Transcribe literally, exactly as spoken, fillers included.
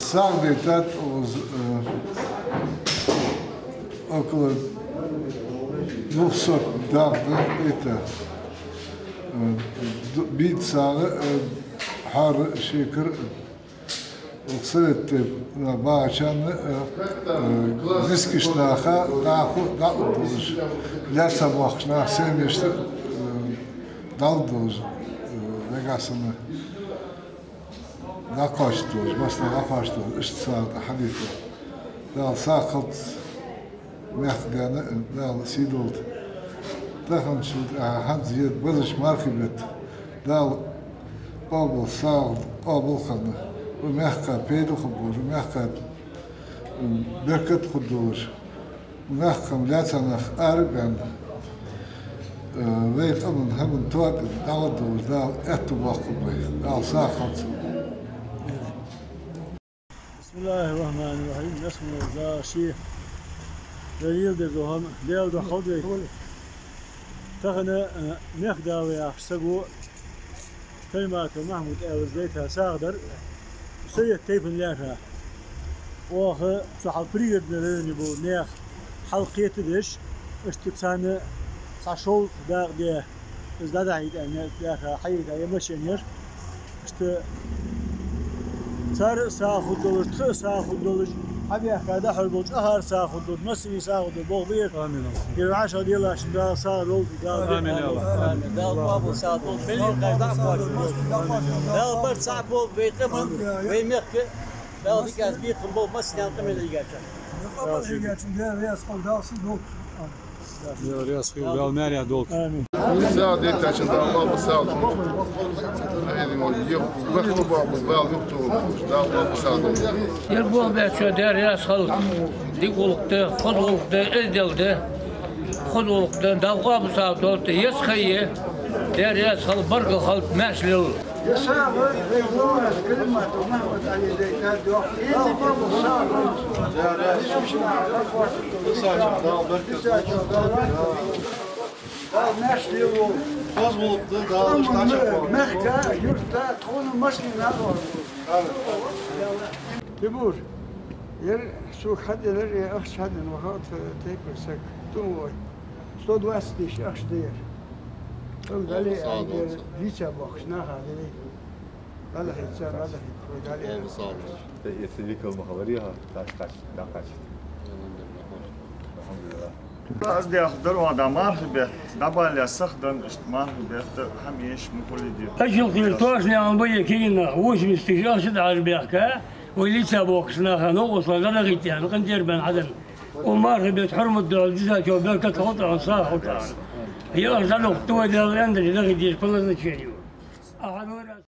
СагӀа дайтад укхаза, э, около двухсот дакъа да, это, э, д-, бийца сагӀа, э, хьоара, шекар, э, Укх Совет тейпан багӀачарна, э, э, дискаш наха, наха дӀа а долаш, лаьца боахкаш наха семьяшта, э, дӀа а долаш, э, вегасана дӀакхоачаш долаш, массане дӀакхоачаш долаш, иштта сагӀа хьадийца. Дала сагӀа хилда цун. Мехка даьна Дала сий долда. Таханарчул тӀехьагӀа хӀанз ер безача мархий бетта Дала къоабал, сагӀа къоабал хинна, укх мехка пайда хургболаш, укх мехка, м, беркат хургдолаш, укх мехка-м лаьца нах ара а баьнна, э, вай къаман хӀаман тоадина дӀагӀоргдолаш Дала аьттув боаккхалба вай. Дала сагӀа хилда цун. بسم الله الرحمن الرحيم. Дала ший, Дала леладер дола хӀама, Дала духьал хилда вай. Тахан, э, Мехкдала яхача саго, Тайматов Махьмуда аьлча, дайта сагӀа дар Совет тейпан лаьрхӀа. Оаха цу хьал Пригородни районе бола наьха хьал кхетадеш, иштта царна цхьа шовзткъа дакъа де, из дӀадахьийта аьнна, лаьрхӀа хьаийта я машен яр. Иштта цар а сагӀа хургдолаш, тха а сагӀа хургдолаш, хьабаьхка дӀахьор болча ахар а сагӀа хургдолаш, массане сагӀа хургдолаш болх ба ер. Амин. Ер вӀашагӀделлача Дала сагӀа долда, Дала. Амин, я АллахӀ. Амин. Дала къоабал, сагӀа долда. Белин кхай дӀа а кхоачаш. Дала барт цхьа болба вай къаман, вай мехка. Дала дикаца бекхам болба массане къамаьл хьийгачарна. Къамаьл хьийгачарна Дала раьза хилва, Дала сий долда. Дала раьза хилва, Дала маьрехь долда. Амин. СагӀа дайтача Дала къоабал, сагӀа долда. Амин. Дала юхатоха, Дала юхатоха, Дала къоабал, сагӀа долда. Ер болх баьчоа Дала раьза хилва, дика гӀулакх да, хоза гӀулакх да, эздел да, хоза гӀулакх да, Дала къоабал, сагӀа долда, еза ха е, Дала раьза хилва, баркал хилда, маьрша лелалва. Дала маьрша лелалва. Хоза гӀулакх да, Дала къоабал, мехка, юрта, тхона массанена. Тимур, ер сога хьаденар, е ахча хьаденар, ваха тха тайпан саг, тӀом вой. Сто двадцать тысяч ахча да ер. Тхога дӀале, сагӀа долда, дийца боахкача наха дӀале. ДӀадахийта, дӀадахийта, вай дӀале. Тхога сагӀа долда. Тхо, если викал ма хиларий, хьа, дӀакхаьчад, дӀакхаьчад. АлхьамдулиллахӀ. Аз дехар дар, оаха дӀа мархий бетта дӀабаллалца сиха дар, иштта мархий бетта хӀама еш ма хулий де. Ачалкхера Тошнаькъан Бае кагий нах восемьдесят тысяч ахча дӀа Ӏаш баьхка, вай лийца боахкача наха, новкъосташа дӀадахийта аьнна, къинтӀера баьнна хьаденна. Укх мархий бетта хьурмат дола дизачо беркат хилда, сагӀа хилда. Ер ахча дӀадохийта вай, Дала аьннадале, дахийта деза по назначению. Ахьа